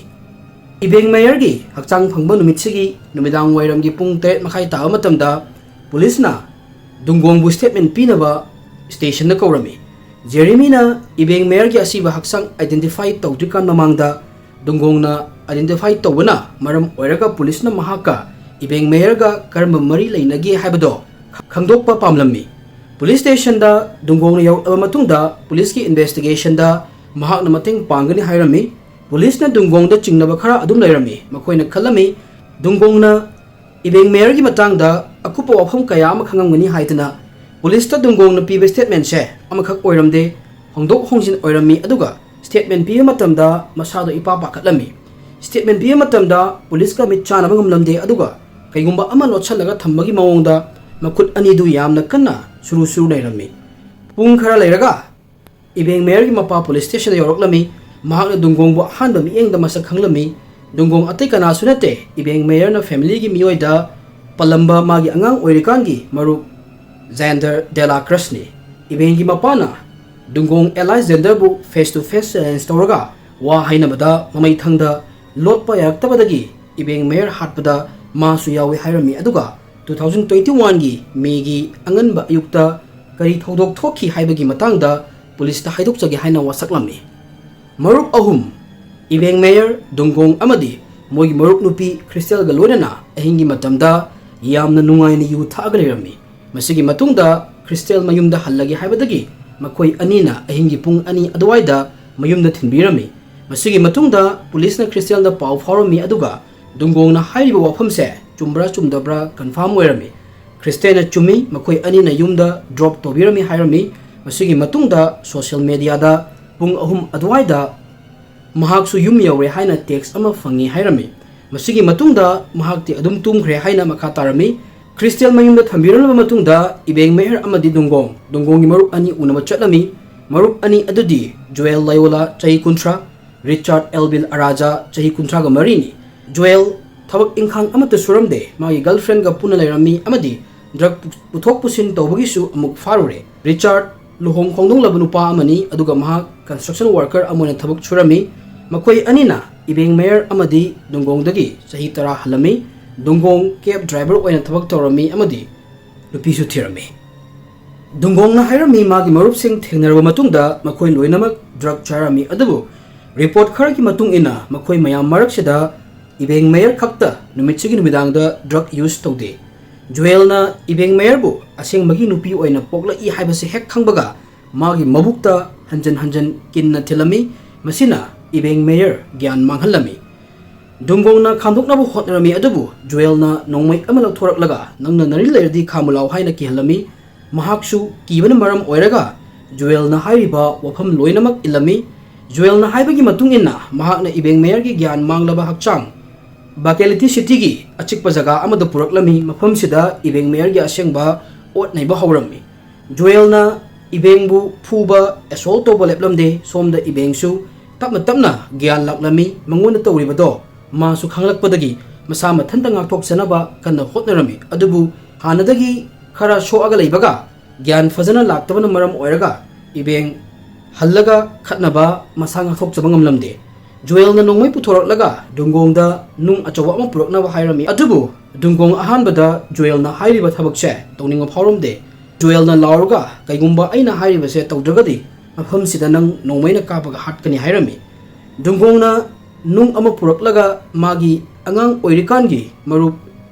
ꯏꯕꯦꯡ ꯃꯦꯌꯔꯒꯤ ꯍꯛꯆꯥꯡ ꯐꯪꯕ ꯅꯨꯃꯤꯠꯁꯤꯒꯤ ꯅꯨꯃꯤꯗꯥꯡ ꯋꯥꯏꯔꯝꯒꯤ ꯄꯨꯡ ꯇꯔꯦꯠ ꯃꯈꯥꯏ ꯇꯥꯕ ꯃꯇꯝꯗ ꯄꯨꯂꯤꯁꯅ ꯗꯨꯡꯒꯣꯡꯕꯨ ꯁ꯭ꯇꯦꯠꯃꯦꯟ ꯄꯤꯅꯕ ꯁ꯭ꯇꯦꯁꯟꯗ ꯀꯧꯔꯝꯃꯤ꯫ ꯖꯦꯔꯤꯃꯤꯅ ꯏꯕꯦꯡ ꯃꯦꯌꯔꯒꯤ ꯑꯁꯤꯕ ꯍꯛꯆꯥꯡ ꯑꯥꯏꯗꯦꯟꯇꯤꯐꯥꯏ ꯇꯧꯗ꯭ꯔꯤꯀꯥꯟ ꯃꯃꯥꯡꯗ ꯗꯨꯡꯒꯣꯡꯅ ꯑꯥꯏꯗꯦꯟꯇꯤꯐꯥꯏ ꯇꯧꯕꯅ ꯃꯔꯝ ꯑꯣꯏꯔꯒ ꯄꯨꯂꯤꯁꯅ ꯃꯍꯥꯛꯀ ꯏꯕꯦꯡ ꯃꯦꯌꯔꯒ ꯀꯔꯝꯕ ꯃꯔꯤ ꯂꯩꯅꯒꯦ ꯍꯥꯏꯕꯗꯣ ꯈꯪꯗꯣꯛꯄ ꯄꯥꯝꯂꯝꯃꯤ꯫ ꯄꯨꯂꯤꯁ ꯁ꯭ꯇꯦꯁꯟꯗ ꯗꯨꯡꯒꯣꯡꯅ ꯌꯧꯔꯛꯂꯕ ꯃꯇꯨꯡꯗ ꯄꯨꯂꯤꯁꯀꯤ ꯏꯟꯚꯦꯁꯇꯤꯒꯦꯁꯟꯗ ꯃꯍꯥꯛꯅ ꯃꯇꯦꯡ ꯄꯥꯡꯒꯅꯤ ꯍꯥꯏꯔꯝꯃꯤ꯫ ꯄꯨꯂꯤꯁꯅ ꯗꯨꯡꯒꯣꯡꯗ ꯆꯤꯡꯅꯕ ꯈꯔ ꯑꯗꯨꯝ ꯂꯩꯔꯝꯃꯤ꯫ ꯃꯈꯣꯏꯅ ꯈꯜꯂꯝꯃꯤ, ꯗꯨꯡꯒꯣꯡꯅ ꯏꯕꯦꯡ ꯃꯦꯌꯔꯒꯤ ꯃꯇꯥꯡꯗ ꯑꯀꯨꯞꯄ ꯋꯥꯐꯝ ꯀꯌꯥ ꯑꯃ ꯈꯪꯉꯝꯒꯅꯤ ꯍꯥꯏꯗꯅ꯫ ꯄꯨꯂꯤꯁꯇ ꯗꯨꯡꯒꯣꯡꯅ ꯄꯤꯕ ꯁ꯭ꯇꯦꯠꯃꯦꯟꯁꯦ ꯑꯃꯈꯛ ꯑꯣꯏꯔꯝꯗꯦ꯫ ꯍꯣꯡꯗꯣꯛ ꯍꯣꯡꯖꯤꯟ ꯑꯣꯏꯔꯝꯃꯤ, ꯑꯗꯨꯒ ꯁ꯭ꯇꯦꯠꯃꯦꯟ ꯄꯤꯕ ꯃꯇꯝꯗ ꯃꯁꯥꯗꯣ ꯏꯄꯥ ꯄꯥꯈꯠꯂꯝꯃꯤ꯫ ꯁ꯭ꯇꯦꯠꯃꯦꯟ ꯄꯤꯕ ꯃꯇꯝꯗ ꯄꯨꯂꯤꯁꯀ ꯃꯤꯠ ꯆꯥꯟꯅꯕ ꯉꯝꯂꯝꯗꯦ, ꯑꯗꯨꯒ ꯀꯩꯒꯨꯝꯕ ꯑꯃ ꯂꯣꯠꯁꯤꯜꯂꯒ ꯊꯝꯕꯒꯤ ꯃꯑꯣꯡꯗ ꯃꯈꯨꯠ ꯑꯅꯤꯗꯨ ꯌꯥꯝꯅ ꯀꯟꯅ ꯁꯨꯔꯨ ꯁꯨꯔꯨ ꯅꯩꯔꯝꯃꯤ꯫ ꯄꯨꯡ ꯈꯔ ꯂꯩꯔꯒ ꯏꯕꯦꯡ ꯃꯦꯌꯔꯒꯤ ꯃꯄꯥ ꯄꯨꯂꯤꯁ ꯁ꯭ꯇꯦꯁꯟꯗ ꯌꯧꯔꯛꯂꯝꯃꯤ꯫ ꯃꯍꯥꯛꯅ ꯗꯨꯡꯒꯣꯡꯕꯨ ꯑꯍꯥꯟꯕ ꯃꯤꯠꯌꯦꯡꯗ ꯃꯁꯛ ꯈꯪꯂꯝꯃꯤ꯫ ꯗꯨꯡꯒꯣꯡ ꯑꯇꯩ ꯀꯅꯥꯁꯨ ꯅꯠꯇꯦ, ꯏꯕꯦꯡ ꯃꯦꯌꯔꯅ ꯐꯦꯃꯤꯂꯤꯒꯤ ꯃꯤꯑꯣꯏꯗ ꯄꯜꯂꯝꯕ ꯃꯥꯒꯤ ꯑꯉꯥꯡ ꯑꯣꯏꯔꯤꯀꯥꯟꯒꯤ ꯃꯔꯨꯞ ꯖꯦꯟꯗꯔ ꯗꯦꯂꯥ ꯀ꯭ꯔꯁꯅꯤ꯫ ꯏꯕꯦꯡꯒꯤ ꯃꯄꯥꯅ ꯗꯨꯡꯒꯣꯡ ꯑꯦꯂꯥꯏꯁ ꯖꯦꯟꯗꯔꯕꯨ ꯐꯦꯁ ꯇꯨ ꯐꯦꯁ ꯆꯦꯂꯦꯟꯖ ꯇꯧꯔꯒ ꯋꯥ ꯍꯥꯏꯅꯕꯗ ꯃꯃꯩ ꯊꯪꯗ ꯂꯣꯠꯄ ꯌꯥꯔꯛꯇꯕꯗꯒꯤ ꯏꯕꯦꯡ ꯃꯦꯌꯔ ꯍꯥꯠꯄꯗ ꯃꯥꯁꯨ ꯌꯥꯎꯏ ꯍꯥꯏꯔꯝꯃꯤ꯫ ꯑꯗꯨꯒ ꯇꯨ ꯊꯥꯎꯖꯟ ꯇ꯭ꯋꯦꯟꯇꯤ ꯋꯥꯟꯒꯤ ꯃꯦꯒꯤ ꯑꯉꯟꯕ ꯑꯌꯨꯛꯇ ꯀꯔꯤ ꯊꯧꯗꯣꯛ ꯊꯣꯛꯈꯤ ꯍꯥꯏꯕꯒꯤ ꯃꯇꯥꯡꯗ ꯄꯨꯂꯤꯁꯇ ꯍꯥꯏꯗꯣꯛꯆꯒꯦ ꯍꯥꯏꯅ ꯋꯥꯁꯛꯂꯝꯃꯤ꯫ ꯃꯔꯨꯞ ꯑꯍꯨꯝ, ꯏꯕꯦꯡ ꯃꯦꯌꯔ, ꯗꯨꯡꯒꯣꯡ ꯑꯃꯗꯤ ꯃꯣꯏꯒꯤ ꯃꯔꯨꯞ ꯅꯨꯄꯤ ꯈ꯭ꯔꯤꯁꯇꯦꯜꯒ ꯂꯣꯏꯅꯅ ꯑꯍꯤꯡꯒꯤ ꯃꯇꯝꯗ ꯌꯥꯝꯅ ꯅꯨꯡꯉꯥꯏꯅ ꯌꯨ ꯊꯛꯑꯒ ꯂꯩꯔꯝꯃꯤ꯫ ꯃꯁꯤꯒꯤ ꯃꯇꯨꯡꯗ ꯈ꯭ꯔꯤꯁꯇꯦꯜ ꯃꯌꯨꯝꯗ ꯍꯜꯂꯒꯦ ꯍꯥꯏꯕꯗꯒꯤ ꯃꯈꯣꯏ ꯑꯅꯤꯅ ꯑꯍꯤꯡꯒꯤ ꯄꯨꯡ ꯑꯅꯤ ꯑꯗꯨꯋꯥꯏꯗ ꯃꯌꯨꯝꯗ ꯊꯤꯟꯕꯤꯔꯝꯃꯤ꯫ ꯃꯁꯤꯒꯤ ꯃꯇꯨꯡꯗ ꯄꯨꯂꯤꯁꯅ ꯈ꯭ꯔꯤꯁꯇꯦꯜꯗ ꯄꯥꯎ ꯐꯥꯎꯔꯝꯃꯤ, ꯑꯗꯨꯒ ꯗꯨꯡꯒꯣꯡꯅ ꯍꯥꯏꯔꯤꯕ ꯋꯥꯐꯝꯁꯦ ꯆꯨꯝꯕ꯭ꯔꯥ ꯆꯨꯝꯗꯕ꯭ꯔꯥ ꯀꯟꯐꯥꯔꯝ ꯑꯣꯏꯔꯝꯃꯤ꯫ ꯈ꯭ꯔꯤꯁꯇꯦꯜꯅ ꯆꯨꯝꯃꯤ, ꯃꯈꯣꯏ ꯑꯅꯤꯅ ꯌꯨꯝꯗ ꯗ꯭ꯔꯣꯞ ꯇꯧꯕꯤꯔꯝꯃꯤ ꯍꯥꯏꯔꯝꯃꯤ꯫ ꯃꯁꯤꯒꯤ ꯃꯇꯨꯡꯗ ꯁꯣꯁꯤꯌꯦꯜ ꯃꯦꯗꯤꯌꯥꯗ ꯄꯨꯡ ꯑꯍꯨꯝ ꯑꯗꯨꯋꯥꯏꯗ ꯃꯍꯥꯛꯁꯨ ꯌꯨꯝ ꯌꯧꯔꯦ ꯍꯥꯏꯅ ꯇꯦꯛꯁ ꯑꯃ ꯐꯪꯉꯤ ꯍꯥꯏꯔꯝꯃꯤ꯫ ꯃꯁꯤꯒꯤ ꯃꯇꯨꯡꯗ ꯃꯍꯥꯛꯇꯤ ꯑꯗꯨꯝ ꯇꯨꯝꯈ꯭ꯔꯦ ꯍꯥꯏꯅ ꯃꯈꯥ ꯇꯥꯔꯝꯃꯤ꯫ ꯈ꯭ꯔꯤꯁꯇꯦꯜ ꯃꯌꯨꯝꯗ ꯊꯝꯕꯤꯔꯝꯂꯕ ꯃꯇꯨꯡꯗ ꯏꯕꯦꯡ ꯃꯦꯍꯔ ꯑꯃꯗꯤ ꯗꯨꯡꯒꯣꯡ, ꯗꯨꯡꯒꯣꯡꯒꯤ ꯃꯔꯨꯞ ꯑꯅꯤ ꯎꯅꯕ ꯆꯠꯂꯝꯃꯤ꯫ ꯃꯔꯨꯞ ꯑꯅꯤ ꯑꯗꯨꯗꯤ ꯖꯣꯌꯦꯜ ꯂꯥꯏꯌꯣꯂꯥ, ꯆꯍꯤ ꯀꯨꯟꯊ꯭ꯔꯥ, ꯔꯤꯆꯥꯔꯗ ꯑꯦꯜꯕꯤꯜ ꯑꯔꯥꯖꯥ, ꯆꯍꯤ ꯀꯨꯟꯊ꯭ꯔꯥꯒ ꯃꯔꯤꯅꯤ꯫ ꯖꯣꯌꯦꯜ ꯊꯕꯛ ꯏꯪꯈꯥꯡ ꯑꯃꯠꯇ ꯁꯨꯔꯝꯗꯦ꯫ ꯃꯥꯒꯤ ꯒꯔꯜꯐ꯭ꯔꯦꯟꯒ ꯄꯨꯟꯅ ꯂꯩꯔꯝꯃꯤ ꯑꯃꯗꯤ ꯗ꯭ꯔꯒ ꯄꯨꯊꯣꯛ ꯄꯨꯁꯤꯟ ꯇꯧꯕꯒꯤꯁꯨ ꯑꯃꯨꯛ ꯐꯥꯔꯨꯔꯦ꯫ ꯔꯤꯆꯥꯔꯗ ꯂꯨꯍꯣꯡ ꯈꯣꯡꯗꯣꯡꯂꯕ ꯅꯨꯄꯥ ꯑꯃꯅꯤ, ꯑꯗꯨꯒ ꯃꯍꯥꯛ ꯀꯟꯁꯇ꯭ꯔꯛꯁꯟ ꯋꯥꯔꯀꯔ ꯑꯃ ꯑꯣꯏꯅ ꯊꯕꯛ ꯁꯨꯔꯝꯃꯤ꯫ ꯃꯈꯣꯏ ꯑꯅꯤꯅ ꯏꯕꯦꯡ ꯃꯦꯌꯔ ꯑꯃꯗꯤ ꯗꯨꯡꯒꯣꯡꯗꯒꯤ ꯆꯍꯤ ꯇꯔꯥ ꯍꯜꯂꯝꯃꯤ꯫ ꯗꯨꯡꯒꯣꯡ ꯀꯦꯕ ꯗ꯭ꯔꯥꯏꯚꯔ ꯑꯣꯏꯅ ꯊꯕꯛ ꯇꯧꯔꯝꯃꯤ ꯑꯃꯗꯤ ꯅꯨꯄꯤꯁꯨ ꯊꯤꯔꯝꯃꯤ꯫ ꯗꯨꯡꯒꯣꯡꯅ ꯍꯥꯏꯔꯝꯃꯤ, ꯃꯥꯒꯤ ꯃꯔꯨꯞꯁꯤꯡ ꯊꯦꯡꯅꯔꯕ ꯃꯇꯨꯡꯗ ꯃꯈꯣꯏ ꯂꯣꯏꯅꯃꯛ ꯗ꯭ꯔꯒ ꯆꯥꯔꯝꯃꯤ, ꯑꯗꯨꯕꯨ ꯔꯤꯄꯣꯔꯠ ꯈꯔꯒꯤ ꯃꯇꯨꯡ ꯏꯟꯅ ꯃꯈꯣꯏ ꯃꯌꯥꯝ ꯃꯔꯛꯁꯤꯗ ꯏꯕꯦꯡ ꯃꯦꯌꯔ ꯈꯛꯇ ꯅꯨꯃꯤꯠꯁꯤꯒꯤ ꯅꯨꯃꯤꯗꯥꯡꯗ ꯗ꯭ꯔꯒ ꯌꯨꯁ ꯇꯧꯗꯦ꯫ ꯖꯣꯌꯦꯜꯅ ꯏꯕꯦꯡ ꯃꯦꯌꯔꯕꯨ ꯑꯁꯦꯡꯕꯒꯤ ꯅꯨꯄꯤ ꯑꯣꯏꯅ ꯄꯣꯛꯂꯛꯏ ꯍꯥꯏꯕꯁꯤ ꯍꯦꯛ ꯈꯪꯕꯒ ꯃꯥꯒꯤ ꯃꯕꯨꯛꯇ ꯍꯟꯖꯟ ꯍꯟꯖꯟ ꯀꯤꯟꯅ ꯊꯤꯜꯂꯝꯃꯤ꯫ ꯃꯁꯤꯅ ꯏꯕꯦꯡ ꯃꯦꯌꯔ ꯒ꯭ꯌꯥꯟ ꯃꯥꯡꯍꯜꯂꯝꯃꯤ꯫ ꯗꯨꯡꯒꯣꯡꯅ ꯈꯥꯝꯗꯣꯛꯅꯕ ꯍꯣꯠꯅꯔꯝꯃꯤ, ꯑꯗꯨꯕꯨ ꯖꯣꯌꯦꯜꯅ ꯅꯣꯡꯃꯩ ꯑꯃ ꯂꯧꯊꯣꯔꯛꯂꯒ, "ꯅꯪꯅ ꯅꯔꯤ ꯂꯩꯔꯗꯤ ꯈꯥꯝꯃꯨ ꯂꯥꯎ" ꯍꯥꯏꯅ ꯀꯤꯍꯜꯂꯝꯃꯤ꯫ ꯃꯍꯥꯛꯁꯨ ꯀꯤꯕꯅ ꯃꯔꯝ ꯑꯣꯏꯔꯒ ꯖꯣꯌꯦꯜꯅ ꯍꯥꯏꯔꯤꯕ ꯋꯥꯐꯝ ꯂꯣꯏꯅꯃꯛ ꯏꯜꯂꯝꯃꯤ꯫ ꯖꯣꯌꯦꯜꯅ ꯍꯥꯏꯕꯒꯤ ꯃꯇꯨꯡ ꯏꯟꯅ ꯃꯍꯥꯛꯅ ꯏꯕꯦꯡ ꯃꯦꯌꯔꯒꯤ ꯒ꯭ꯌꯥꯟ ꯃꯥꯡꯂꯕ ꯍꯛꯆꯥꯡ ꯕꯥꯀꯦꯂꯤꯇꯤ ꯁꯤꯇꯤꯒꯤ ꯑꯆꯤꯛꯄ ꯖꯒꯥ ꯑꯃꯗ ꯄꯨꯔꯛꯂꯝꯃꯤ꯫ ꯃꯐꯝꯁꯤꯗ ꯏꯕꯦꯡ ꯃꯦꯌꯔꯒꯤ ꯑꯁꯦꯡꯕ ꯑꯣꯠ ꯅꯩꯕ ꯍꯧꯔꯝꯃꯤ꯫ ꯖꯣꯌꯦꯜꯅ ꯏꯕꯦꯡꯕꯨ ꯐꯨꯕ, ꯑꯦꯁꯣꯜ ꯇꯧꯕ ꯂꯦꯞꯂꯝꯗꯦ꯫ ꯁꯣꯝꯗ ꯏꯕꯦꯡꯁꯨ ꯇꯞꯅ ꯇꯞꯅ ꯒ꯭ꯌꯥꯟ ꯂꯥꯛꯂꯝꯃꯤ꯫ ꯃꯉꯣꯟꯗ ꯇꯧꯔꯤꯕꯗꯣ ꯃꯥꯁꯨ ꯈꯪꯂꯛꯄꯗꯒꯤ ꯃꯁꯥ ꯃꯊꯟꯇ ꯉꯥꯛꯊꯣꯛꯆꯅꯕ ꯀꯟꯅ ꯍꯣꯠꯅꯔꯝꯃꯤ꯫ ꯑꯗꯨꯕꯨ ꯍꯥꯟꯅꯗꯒꯤ ꯈꯔ ꯁꯣꯛꯑꯒ ꯂꯩꯕꯒ ꯒ꯭ꯌꯥꯟ ꯐꯖꯅ ꯂꯥꯛꯇꯕꯅ ꯃꯔꯝ ꯑꯣꯏꯔꯒ ꯏꯕꯦꯡ ꯍꯜꯂꯒ ꯈꯠꯅꯕ, ꯃꯁꯥ ꯉꯥꯛꯊꯣꯛꯆꯕ ꯉꯝꯂꯝꯗꯦ꯫ ꯖꯣꯌꯦꯜꯅ ꯅꯣꯡꯃꯩ ꯄꯨꯊꯣꯔꯛꯂꯒ ꯗꯨꯡꯒꯣꯡꯗ ꯅꯨꯡ ꯑꯆꯧꯕ ꯑꯃ ꯄꯨꯔꯛꯅꯕ ꯍꯥꯏꯔꯝꯃꯤ꯫ ꯑꯗꯨꯕꯨ ꯗꯨꯡꯒꯣꯡ ꯑꯍꯥꯟꯕꯗ ꯖꯣꯌꯦꯜꯅ ꯍꯥꯏꯔꯤꯕ ꯊꯕꯛꯁꯦ ꯇꯧꯅꯤꯡꯕ ꯐꯥꯎꯔꯝꯗꯦ꯫ ꯖꯣꯌꯦꯜꯅ ꯂꯥꯎꯔꯒ, "ꯀꯩꯒꯨꯝꯕ ꯑꯩꯅ ꯍꯥꯏꯔꯤꯕꯁꯦ ꯇꯧꯗ꯭ꯔꯒꯗꯤ ꯃꯐꯝꯁꯤꯗ ꯅꯪ ꯅꯣꯡꯃꯩꯅ ꯀꯥꯞꯄꯒ ꯍꯥꯠꯀꯅꯤ" ꯍꯥꯏꯔꯝꯃꯤ꯫ ꯗꯨꯡꯒꯣꯡꯅ ꯅꯨꯡ ꯑꯃ ꯄꯨꯔꯛꯂꯒ ꯃꯥꯒꯤ ꯑꯉꯥꯡ ꯑꯣꯏꯔꯤꯀꯥꯟꯒꯤ ꯃꯔꯨꯞ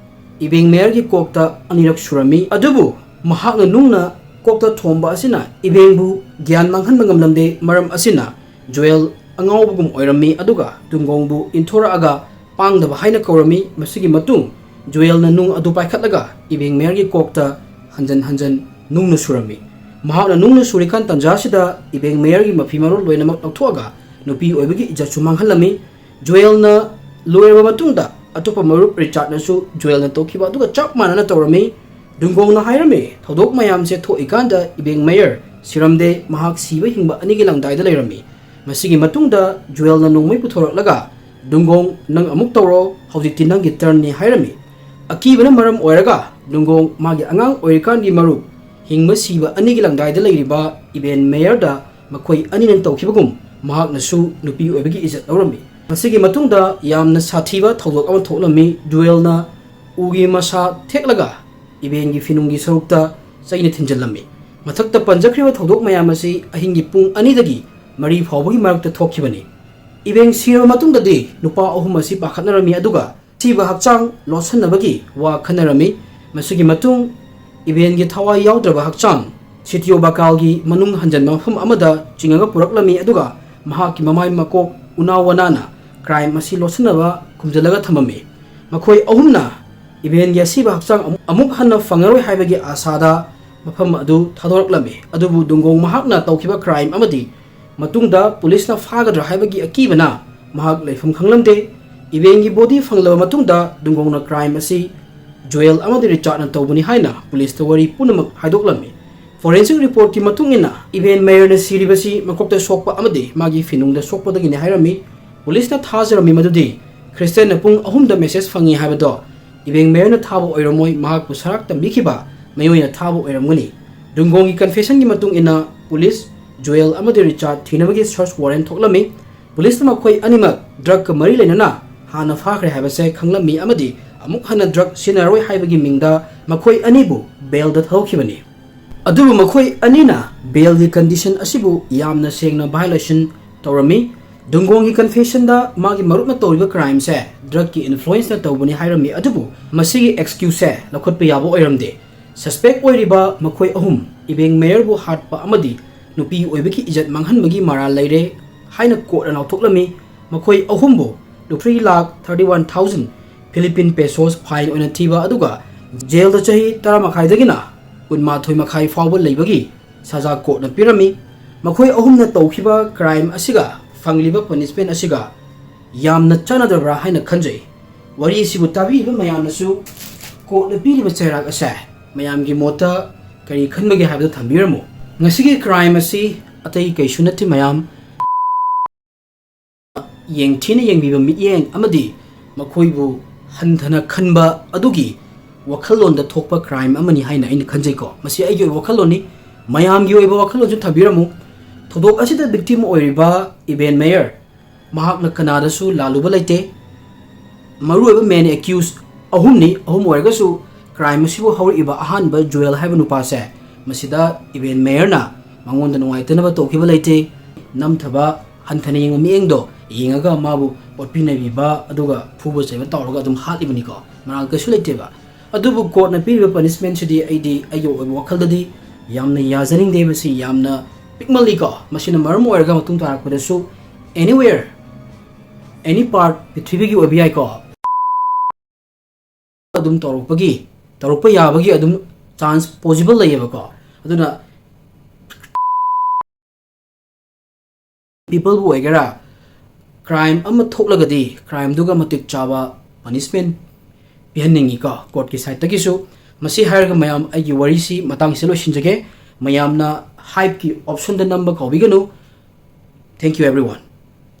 ꯏꯕꯦꯡ ꯃꯦꯌꯔꯒꯤ ꯀꯣꯛꯇ ꯑꯅꯤꯔꯛ ꯁꯨꯔꯝꯃꯤ꯫ ꯑꯗꯨꯕꯨ ꯃꯍꯥꯛꯅ ꯅꯨꯡꯅ ꯀꯣꯛꯇ ꯊꯣꯝꯕ ꯑꯁꯤꯅ ꯏꯕꯦꯡꯕꯨ ꯒ꯭ꯌꯥꯟ ꯃꯥꯡꯍꯟꯕ ꯉꯝꯂꯝꯗꯦ꯫ ꯃꯔꯝ ꯑꯁꯤꯅ ꯖꯣꯌꯦꯜ ꯑꯉꯥꯎꯕꯒꯨꯝ ꯑꯣꯏꯔꯝꯃꯤ, ꯑꯗꯨꯒ ꯗꯨꯡꯒꯣꯡꯕꯨ ꯏꯟꯊꯣꯔꯛꯑꯒ ꯄꯥꯡꯗꯕ ꯍꯥꯏꯅ ꯀꯧꯔꯝꯃꯤ꯫ ꯃꯁꯤꯒꯤ ꯃꯇꯨꯡ ꯖꯣꯌꯦꯜꯅ ꯅꯨꯡ ꯑꯗꯨ ꯄꯥꯏꯈꯠꯂꯒ ꯏꯕꯦꯡ ꯃꯦꯌꯔꯒꯤ ꯀꯣꯛꯇ ꯍꯟꯖꯟ ꯍꯟꯖꯟ ꯅꯨꯡꯅ ꯁꯨꯔꯝꯃꯤ꯫ ꯃꯍꯥꯛꯅ ꯅꯨꯡꯅ ꯁꯨꯔꯤꯀꯥꯟ ꯇꯟꯖꯥꯁꯤꯗ ꯏꯕꯦꯡ ꯃꯦꯌꯔꯒꯤ ꯃꯐꯤ ꯃꯔꯣꯜ ꯂꯣꯏꯅꯃꯛ ꯂꯧꯊꯣꯛꯑꯒ ꯅꯨꯄꯤ ꯑꯣꯏꯕꯒꯤ ꯏꯖꯠꯁꯨ ꯃꯥꯡꯍꯜꯂꯝꯃꯤ꯫ ꯖꯣꯌꯦꯜꯅ ꯂꯣꯏꯔꯕ ꯃꯇꯨꯡꯗ ꯑꯇꯣꯞꯄ ꯃꯔꯨꯞ ꯔꯤꯆꯥꯔꯗꯅꯁꯨ ꯖꯣꯌꯦꯜꯅ ꯇꯧꯈꯤꯕ ꯑꯗꯨꯒ ꯆꯞ ꯃꯥꯟꯅꯅ ꯇꯧꯔꯝꯃꯤ꯫ ꯗꯨꯡꯒꯣꯡꯅ ꯍꯥꯏꯔꯝꯃꯤ, ꯊꯧꯗꯣꯛ ꯃꯌꯥꯝꯁꯦ ꯊꯣꯛꯏꯀꯥꯟꯗ ꯏꯕꯦꯡ ꯃꯦꯌꯔ ꯁꯤꯔꯝꯗꯦ, ꯃꯍꯥꯛ ꯁꯤꯕ ꯍꯤꯡꯕ ꯑꯅꯤꯒꯤ ꯂꯪꯗꯥꯏꯗ ꯂꯩꯔꯝꯃꯤ꯫ ꯃꯁꯤꯒꯤ ꯃꯇꯨꯡꯗ ꯖꯨꯋꯦꯜꯅ ꯅꯣꯡꯃꯩ ꯄꯨꯊꯣꯔꯛꯂꯒ, "ꯗꯨꯡꯒꯣꯡ, ꯅꯪ ꯑꯃꯨꯛ ꯇꯧꯔꯣ, ꯍꯧꯖꯤꯛꯇꯤ ꯅꯪꯒꯤ ꯇꯔꯟꯅꯤ" ꯍꯥꯏꯔꯝꯃꯤ꯫ ꯑꯀꯤꯕꯅ ꯃꯔꯝ ꯑꯣꯏꯔꯒ ꯗꯨꯡꯒꯣꯡ ꯃꯥꯒꯤ ꯑꯉꯥꯡ ꯑꯣꯏꯔꯤꯀꯥꯟꯒꯤ ꯃꯔꯨꯞ, ꯍꯤꯡꯕ ꯁꯤꯕ ꯑꯅꯤꯒꯤ ꯂꯪꯗꯥꯏꯗ ꯂꯩꯔꯤꯕ ꯏꯕꯦꯟ ꯃꯦꯌꯔꯗ ꯃꯈꯣꯏ ꯑꯅꯤꯅ ꯇꯧꯈꯤꯕꯒꯨꯝ ꯃꯍꯥꯛꯅꯁꯨ ꯅꯨꯄꯤ ꯑꯣꯏꯕꯒꯤ ꯏꯖꯠ ꯂꯧꯔꯝꯃꯤ꯫ ꯃꯁꯤꯒꯤ ꯃꯇꯨꯡꯗ ꯌꯥꯝꯅ ꯁꯥꯊꯤꯕ ꯊꯧꯗꯣꯛ ꯑꯃ ꯊꯣꯛꯂꯝꯃꯤ꯫ ꯖꯨꯋꯦꯜꯅ ꯎꯒꯤ ꯃꯁꯥ ꯊꯦꯛꯂꯒ ꯏꯕꯦꯟꯒꯤ ꯐꯤꯅꯨꯡꯒꯤ ꯁꯔꯨꯛꯇ ꯆꯩꯅ ꯊꯤꯟꯖꯤꯜꯂꯝꯃꯤ꯫ ꯃꯊꯛꯇ ꯄꯟꯖꯈ꯭ꯔꯤꯕ ꯊꯧꯗꯣꯛ ꯃꯌꯥꯝ ꯑꯁꯤ ꯑꯍꯤꯡꯒꯤ ꯄꯨꯡ ꯑꯅꯤꯗꯒꯤ ꯃꯔꯤ ꯐꯥꯎꯕꯒꯤ ꯃꯔꯛꯇ ꯊꯣꯛꯈꯤꯕꯅꯤ꯫ ꯏꯕꯦꯟ ꯁꯤꯔꯕ ꯃꯇꯨꯡꯗꯗꯤ ꯅꯨꯄꯥ ꯑꯍꯨꯝ ꯑꯁꯤ ꯄꯥꯈꯠꯅꯔꯝꯃꯤ, ꯑꯗꯨꯒ ꯑꯁꯤꯕ ꯍꯛꯆꯥꯡ ꯂꯣꯠꯁꯤꯟꯅꯕꯒꯤ ꯋꯥ ꯈꯟꯅꯔꯝꯃꯤ꯫ ꯃꯁꯤꯒꯤ ꯃꯇꯨꯡ ꯏꯕꯦꯟꯒꯤ ꯊꯋꯥꯏ ꯌꯥꯎꯗ꯭ꯔꯕ ꯍꯛꯆꯥꯡ ꯁꯤꯇꯤꯌꯣ ꯕꯀꯥꯜꯒꯤ ꯃꯅꯨꯡ ꯍꯟꯖꯟꯕ ꯃꯐꯝ ꯑꯃꯗ ꯆꯤꯡꯉꯒ ꯄꯨꯔꯛꯂꯝꯃꯤ, ꯑꯗꯨꯒ ꯃꯍꯥꯛꯀꯤ ꯃꯃꯥꯏ ꯃꯀꯣꯛ ꯎꯅꯥ ꯋꯥꯅꯥꯅ ꯀ꯭ꯔꯥꯏꯝ ꯑꯁꯤ ꯂꯣꯠꯁꯤꯟꯅꯕ ꯈꯨꯝꯖꯤꯜꯂꯒ ꯊꯝꯃꯝꯃꯤ꯫ ꯃꯈꯣꯏ ꯑꯍꯨꯝꯅ ꯏꯕꯦꯟꯒꯤ ꯑꯁꯤꯕ ꯍꯛꯆꯥꯡ ꯑꯃꯨꯛ, ꯑꯃꯨꯛ ꯍꯟꯅ ꯐꯪꯉꯔꯣꯏ ꯍꯥꯏꯕꯒꯤ ꯑꯥꯁꯥꯗ ꯃꯐꯝ ꯑꯗꯨ ꯊꯥꯗꯣꯔꯛꯂꯝꯃꯤ꯫ ꯑꯗꯨꯕꯨ ꯗꯨꯡꯒꯣꯡ ꯃꯍꯥꯛꯅ ꯇꯧꯈꯤꯕ ꯀ꯭ꯔꯥꯏꯝ ꯑꯃꯗꯤ ꯃꯇꯨꯡꯗ ꯄꯨꯂꯤꯁꯅ ꯐꯥꯒꯗ꯭ꯔꯥ ꯍꯥꯏꯕꯒꯤ ꯑꯀꯤꯕꯅ ꯃꯍꯥꯛ ꯂꯩꯐꯝ ꯈꯪꯂꯝꯗꯦ꯫ ꯏꯕꯦꯟꯒꯤ ꯕꯣꯗꯤ ꯐꯪꯂꯕ ꯃꯇꯨꯡꯗ ꯗꯨꯡꯒꯣꯡꯅ ꯀ꯭ꯔꯥꯏꯝ ꯑꯁꯤ ꯖꯣꯌꯦꯜ ꯑꯃꯗꯤ ꯔꯤꯆꯥꯔꯗꯅ ꯇꯧꯕꯅꯤ ꯍꯥꯏꯅ ꯄꯨꯂꯤꯁꯇ ꯋꯥꯔꯤ ꯄꯨꯝꯅꯃꯛ ꯍꯥꯏꯗꯣꯛꯂꯝꯃꯤ꯫ ꯐꯣꯔꯦꯟꯁꯤꯛ ꯔꯤꯄꯣꯔꯠꯀꯤ ꯃꯇꯨꯡ ꯏꯟꯅ, ꯏꯕꯦꯟ ꯃꯦꯌꯔꯅ ꯁꯤꯔꯤꯕꯁꯤ ꯃꯀꯣꯛꯇ ꯁꯣꯛꯄ ꯑꯃꯗꯤ ꯃꯥꯒꯤ ꯐꯤꯅꯨꯡꯗ ꯁꯣꯛꯄꯗꯒꯤꯅꯤ ꯍꯥꯏꯔꯝꯃꯤ꯫ ꯄꯨꯂꯤꯁꯅ ꯊꯥꯖꯔꯝꯃꯤ ꯃꯗꯨꯗꯤ ꯈ꯭ꯔꯤꯁꯇꯦꯟꯅ ꯄꯨꯡ ꯑꯍꯨꯝꯗ ꯃꯦꯁꯦꯖ ꯐꯪꯉꯤ ꯍꯥꯏꯕꯗꯣ ꯏꯕꯦꯟ ꯃꯦꯌꯔꯅ ꯊꯥꯕ ꯑꯣꯏꯔꯝꯃꯣꯏ, ꯃꯍꯥꯛꯄꯨ ꯁꯔꯥꯛ ꯇꯝꯕꯤꯈꯤꯕ ꯃꯤꯑꯣꯏꯅ ꯊꯥꯕ ꯑꯣꯏꯔꯝꯒꯅꯤ꯫ ꯗꯨꯡꯒꯣꯡꯒꯤ ꯀꯟꯐꯦꯁꯟꯒꯤ ꯃꯇꯨꯡ ꯏꯟꯅ, ꯄꯨꯂꯤꯁ ꯖꯣꯌꯦꯜ ꯑꯃꯗꯤ ꯔꯤꯆꯥꯔꯗ ꯊꯤꯅꯕꯒꯤ ꯁꯔꯆ ꯋꯥꯔꯦꯟ ꯊꯣꯛꯂꯝꯃꯤ꯫ ꯄꯨꯂꯤꯁꯅ ꯃꯈꯣꯏ ꯑꯅꯤꯃꯛ ꯗ꯭ꯔꯒꯀ ꯃꯔꯤ ꯂꯩꯅꯅ ꯍꯥꯟꯅ ꯐꯥꯈ꯭ꯔꯦ ꯍꯥꯏꯕꯁꯦ ꯈꯪꯂꯝꯃꯤ ꯑꯃꯗꯤ ꯑꯃꯨꯛ ꯍꯟꯅ ꯗ꯭ꯔꯒ ꯁꯤꯖꯤꯟꯅꯔꯣꯏ ꯍꯥꯏꯕꯒꯤ ꯃꯤꯡꯗ ꯃꯈꯣꯏ ꯑꯅꯤꯕꯨ ꯕꯦꯜꯗ ꯊꯥꯗꯣꯛꯈꯤꯕꯅꯤ꯫ ꯑꯗꯨꯕꯨ ꯃꯈꯣꯏ ꯑꯅꯤꯅ ꯕꯦꯜꯒꯤ ꯀꯟꯗꯤꯁꯟ ꯑꯁꯤꯕꯨ ꯌꯥꯝꯅ ꯁꯦꯡꯅ ꯚꯥꯏꯑꯣꯂꯦꯁꯟ ꯇꯧꯔꯝꯃꯤ꯫ ꯗꯨꯡꯒꯣꯡꯒꯤ ꯀꯟꯐꯦꯁꯟꯗ ꯃꯥꯒꯤ ꯃꯔꯨꯞꯅ ꯇꯧꯔꯤꯕ ꯀ꯭ꯔꯥꯏꯝꯁꯦ ꯗ꯭ꯔꯒꯀꯤ ꯏꯟꯐ꯭ꯂꯨꯌꯦꯟꯁꯅ ꯇꯧꯕꯅꯤ ꯍꯥꯏꯔꯝꯃꯤ, ꯑꯗꯨꯕꯨ ꯃꯁꯤꯒꯤ ꯑꯦꯛꯁꯀ꯭ꯌꯨꯖꯁꯦ ꯂꯧꯈꯠꯄ ꯌꯥꯕ ꯑꯣꯏꯔꯝꯗꯦ꯫ ꯁꯁꯄꯦꯛ ꯑꯣꯏꯔꯤꯕ ꯃꯈꯣꯏ ꯑꯍꯨꯝ ꯏꯕꯦꯡ ꯃꯦꯌꯔꯕꯨ ꯍꯥꯠꯄ ꯑꯃꯗꯤ ꯅꯨꯄꯤ ꯑꯣꯏꯕꯒꯤ ꯏꯖꯠ ꯃꯥꯡꯍꯟꯕꯒꯤ ꯃꯔꯥꯜ ꯂꯩꯔꯦ ꯍꯥꯏꯅ ꯀꯣꯔꯠꯅ ꯂꯥꯎꯊꯣꯛꯂꯝꯃꯤ꯫ ꯃꯈꯣꯏ ꯑꯍꯨꯝꯕꯨ ꯂꯨꯄꯥ lakh thirty one thousand Philippine pesos fine ꯑꯣꯏꯅ ꯊꯤꯕ, ꯑꯗꯨꯒ ꯖꯦꯜꯗ ꯆꯍꯤ ꯇꯔꯥ ꯃꯈꯥꯏꯗꯒꯤꯅ ꯀꯨꯟꯃꯥꯊꯣꯏ ꯃꯈꯥꯏ ꯐꯥꯎꯕ ꯂꯩꯕꯒꯤ ꯁꯖꯥ ꯀꯣꯔꯠꯅ ꯄꯤꯔꯝꯃꯤ꯫ ꯃꯈꯣꯏ ꯑꯍꯨꯝꯅ ꯇꯧꯈꯤꯕ ꯀ꯭ꯔꯥꯏꯝ ꯑꯁꯤꯒ ꯐꯪꯂꯤꯕ ꯄꯅꯤꯁꯃꯦꯟ ꯑꯁꯤꯒ ꯌꯥꯝꯅ ꯆꯥꯟꯅꯗꯕ꯭ꯔꯥ ꯍꯥꯏꯅ ꯈꯟꯖꯩ꯫ ꯋꯥꯔꯤ ꯑꯁꯤꯕꯨ ꯇꯥꯕꯤꯔꯤꯕ ꯃꯌꯥꯝꯅꯁꯨ ꯀꯣꯔꯠꯅ ꯄꯤꯔꯤꯕ ꯆꯩꯔꯥꯛ ꯑꯁꯦ ꯃꯌꯥꯝꯒꯤ ꯃꯣꯠꯇ ꯀꯔꯤ ꯈꯟꯕꯒꯦ ꯍꯥꯏꯕꯗꯨ ꯊꯝꯕꯤꯔꯝꯃꯨ꯫ ꯉꯁꯤꯒꯤ crime ꯑꯁꯤ ꯑꯇꯩ ꯀꯩꯁꯨ ꯅꯠꯇꯦ ꯃꯌꯥꯝ, ꯌꯦꯡꯊꯤꯅ ꯌꯦꯡꯕꯤꯕ ꯃꯤꯠꯌꯦꯡ ꯑꯃꯗꯤ ꯃꯈꯣꯏꯕꯨ ꯍꯟꯊꯅ ꯈꯟꯕ ꯑꯗꯨꯒꯤ ꯋꯥꯈꯜꯂꯣꯟꯗ ꯊꯣꯛꯄ crime ꯑꯃꯅꯤ ꯍꯥꯏꯅ ꯑꯩꯅ ꯈꯟꯖꯩꯀꯣ꯫ ꯃꯁꯤ ꯑꯩꯒꯤ ꯑꯣꯏꯕ ꯋꯥꯈꯜꯂꯣꯟꯅꯤ, ꯃꯌꯥꯝꯒꯤ ꯑꯣꯏꯕ ꯋꯥꯈꯜꯂꯣꯟꯁꯨ ꯊꯝꯕꯤꯔꯝꯃꯨ꯫ ꯊꯧꯗꯣꯛ ꯑꯁꯤꯗ victim ꯑꯣꯏꯔꯤꯕ ꯏꯕꯦꯟ ꯃꯦꯌꯔ, ꯃꯍꯥꯛꯅ ꯀꯅꯥꯗꯁꯨ ꯂꯥꯜꯂꯨꯕ ꯂꯩꯇꯦ꯫ ꯃꯔꯨꯑꯣꯏꯕ main accused ꯑꯍꯨꯝꯅꯤ꯫ ꯑꯍꯨꯝ ꯑꯣꯏꯔꯒꯁꯨ crime ꯑꯁꯤꯕꯨ ꯍꯧꯔꯛꯏꯕ ꯑꯍꯥꯟꯕ ꯖꯨꯋꯦꯜ ꯍꯥꯏꯕ ꯅꯨꯄꯥꯁꯦ, ꯃꯁꯤꯗ ꯏꯕꯦꯟ ꯃꯦꯌꯔꯅ ꯃꯉꯣꯟꯗ ꯅꯨꯡꯉꯥꯏꯇꯅꯕ ꯇꯧꯈꯤꯕ ꯂꯩꯇꯦ꯫ ꯅꯝꯊꯕ, ꯍꯟꯊꯅ ꯌꯦꯡꯕ ꯃꯤꯠꯌꯦꯡꯗꯣ ꯌꯦꯡꯉꯒ ꯃꯥꯕꯨ ꯑꯣꯠꯄꯤ ꯅꯩꯕꯤꯕ ꯑꯗꯨꯒ ꯐꯨꯕ ꯆꯩꯕ ꯇꯧꯔꯒ ꯑꯗꯨꯝ ꯍꯥꯠꯂꯤꯕꯅꯤꯀꯣ꯫ ꯃꯔꯥꯜ ꯀꯩꯁꯨ ꯂꯩꯇꯦꯕ꯫ ꯑꯗꯨꯕꯨ courtꯅ ꯄꯤꯔꯤꯕ punishmentꯁꯤꯗꯤ ꯑꯩꯗꯤ ꯑꯩꯒꯤ ꯑꯣꯏꯕ ꯋꯥꯈꯜꯗꯗꯤ ꯌꯥꯝꯅ ꯌꯥꯖꯅꯤꯡꯗꯦ꯫ ꯃꯁꯤ ꯌꯥꯝꯅ ꯄꯤꯛꯃꯜꯂꯤꯀꯣ꯫ ꯃꯁꯤꯅ ꯃꯔꯝ ꯑꯣꯏꯔꯒ ꯃꯇꯨꯡ ꯇꯥꯔꯛꯄꯗꯁꯨ anywhere, any part ꯄ꯭ꯔꯤꯊꯤꯕꯤꯒꯤ ꯑꯣꯏꯕ ꯌꯥꯏꯀꯣ꯫ ꯑꯗꯨꯝ ꯇꯧꯔꯛꯄꯒꯤ, ꯇꯧꯔꯛꯄ ꯌꯥꯕꯒꯤ ꯑꯗꯨꯝ chance possible ꯂꯩꯌꯦꯕꯀꯣ꯫ ꯑꯗꯨꯅ peopleꯕꯨ ꯑꯣꯏꯒꯦꯔꯥ, crime ꯑꯃ ꯊꯣꯛꯂꯒꯗꯤ crimeꯗꯨꯒ ꯃꯇꯤꯛ ꯆꯥꯕ punishment ꯄꯤꯍꯟꯅꯤꯡꯉꯤꯀꯣ courtꯀꯤ sideꯇꯒꯤꯁꯨ꯫ ꯃꯁꯤ ꯍꯥꯏꯔꯒ ꯃꯌꯥꯝ, ꯑꯩꯒꯤ ꯋꯥꯔꯤꯁꯤ ꯃꯇꯥꯡꯁꯤꯗ ꯂꯣꯏꯁꯤꯟꯖꯒꯦ꯫ ꯃꯌꯥꯝꯅ hypeꯀꯤ optionꯗ ꯅꯝꯕ ꯀꯥꯎꯕꯤꯒꯅꯨ꯫ Thank you everyone꯫